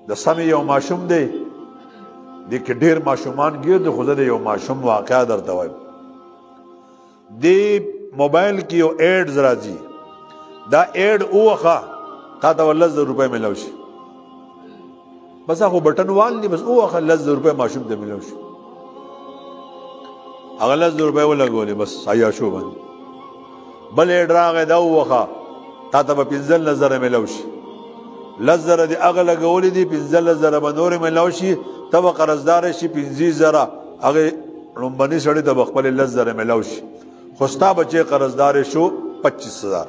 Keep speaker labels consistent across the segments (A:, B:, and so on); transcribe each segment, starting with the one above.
A: د سمې یو ماشوم دی، دې کې ډېر ماشومان ګیر دي، خو زه د یو ماشوم واقعه درته وایم. دې موبایل کې یو ایډز راځي، دا ایډ ووخه تا ته 10,000 روپۍ میلاو شي. بس هغه بټن وال دی، بس ووخه 10,000 روپۍ ماشوم ته میلاو شي. هغه 10,000 روپۍ ولګولې، بس عیاشو باندې. بل ایډ راغی، دا ووخه تا ته به 15,000 میلاو شي. 10,000 دې هغه لګولې دي، 15,000 به نورې میلاو شي، ته به قرضدار شي 25,000. هغې ړومبني سړي ته به خپلې 10,000 میلاو شي، خو ستا بچی قرضدار شو 25,000.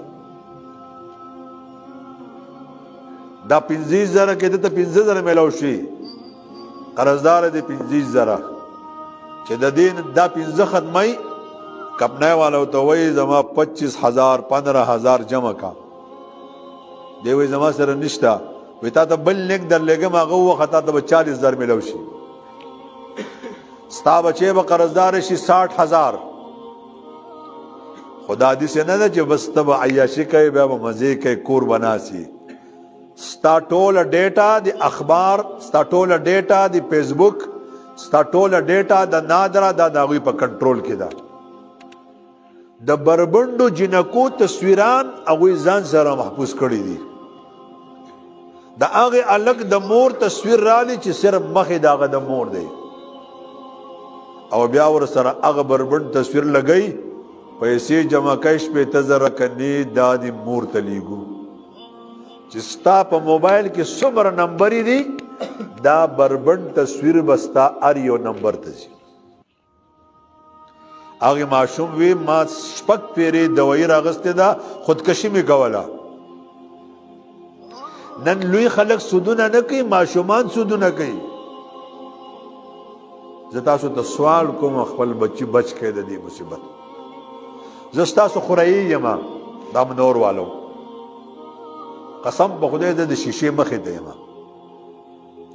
A: دا 25,000 کې ده ته 5,000 میلاو شي، قرضدار دی 25,000. چې د دین دا 5 ختمي، کپنای والو ته وایي زما 25,000 15,000 جمع کا. دی وایي زما سره نشته. وایي تا ته بل لینک در لېږم، هغه ووخه تا ته به 40,000 میلاو شي. ستا بچی به قرضدار شي 60,000. خو دا داسې نه ده چې بس ته به عیاشي کوې، بیا به مزې کوې، کور به ناست یې. ستا ټوله ډیټا د اخبار، ستا ټوله ډیټا د فیسبوک، ستا ټوله ډیټا د نادرا، دا د هغوی په کنټرول کې ده. د بربنډو جینکو تصویران هغوی ځان سره محفوظ کړي دي. د هغې هلک د مور تصویر رالی چې صرف مخې د هغه د مور دی، او بیا ورسره هغه بربنډ تصویر لګوي، پیسې جمع کوي 60,000 کني دا دې مور ته لیږو. چې ستا په موبایل کې څومره نمبرې دي، دا بربنډ تصویر به ستا هر یو نمبر ته ځي. هغې ماشوم وی ما 6 پیرې دوایي راغستې ده، خودکشي مې کوله. نن لوی خلک سودونه نه کوي، ماشومان سودونه کوي. زه تاسو ته سوال کوم، خپل بچي بچ کړئ د دې مصیبت. زه ستاسو خورایي یم، دا منور والو قسم په خدای زه د شیشې مخې ته یم.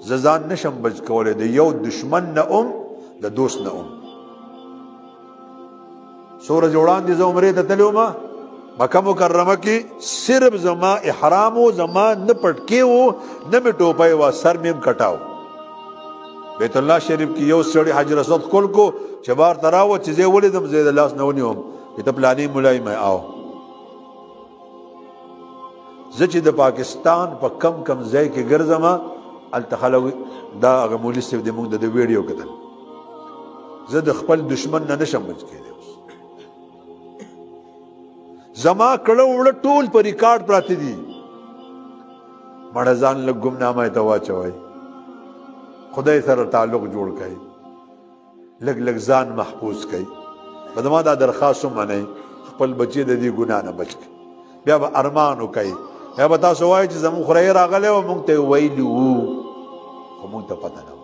A: زه ځان نشم بچ کولی د یو دشمن نه اوم، د دوست نه اوم. څو ورځې وړاندې زه عمرې ته تللی وم، مکه مکرمه کې صرف زما احرام و، زما نه پټکی و، نه مې ټوپۍ وه، سر مې هم کټاو. بیت الله شریف کې یو سړي حجر اسود ښکل کو، چې بار ته راووت، چې زه یې ولیدم، زه یې د لاس نه ونیوم، چې ته پلانې ملا یې؟ آو. زه چې د پاکستان په کم کم ځای کې ګرځم، هلته خلک دا هغه مولوي صاحب دی، موږ د ده ویډیو کتل. زه د خپل دشمن نه نشم بچ کېدی. اوس زما کړه وړه ټول په ریکارډ پراته دي. مړه ځان لږ ګمنامۍ ته واچوئ، خدای سره تعلق جوړ کړئ، لږ لږ ځان محفوظ کړئ. په زما دا درخواست ومنئ، خپل بچی د دې ګناه نه بچ کړئ. بیا به ارمان وکړئ، بیا به تاسو وایئ چې زموږ خورۍ راغلی و، موږ ته یې ویلي وو، خو موږ ته پته نه وه.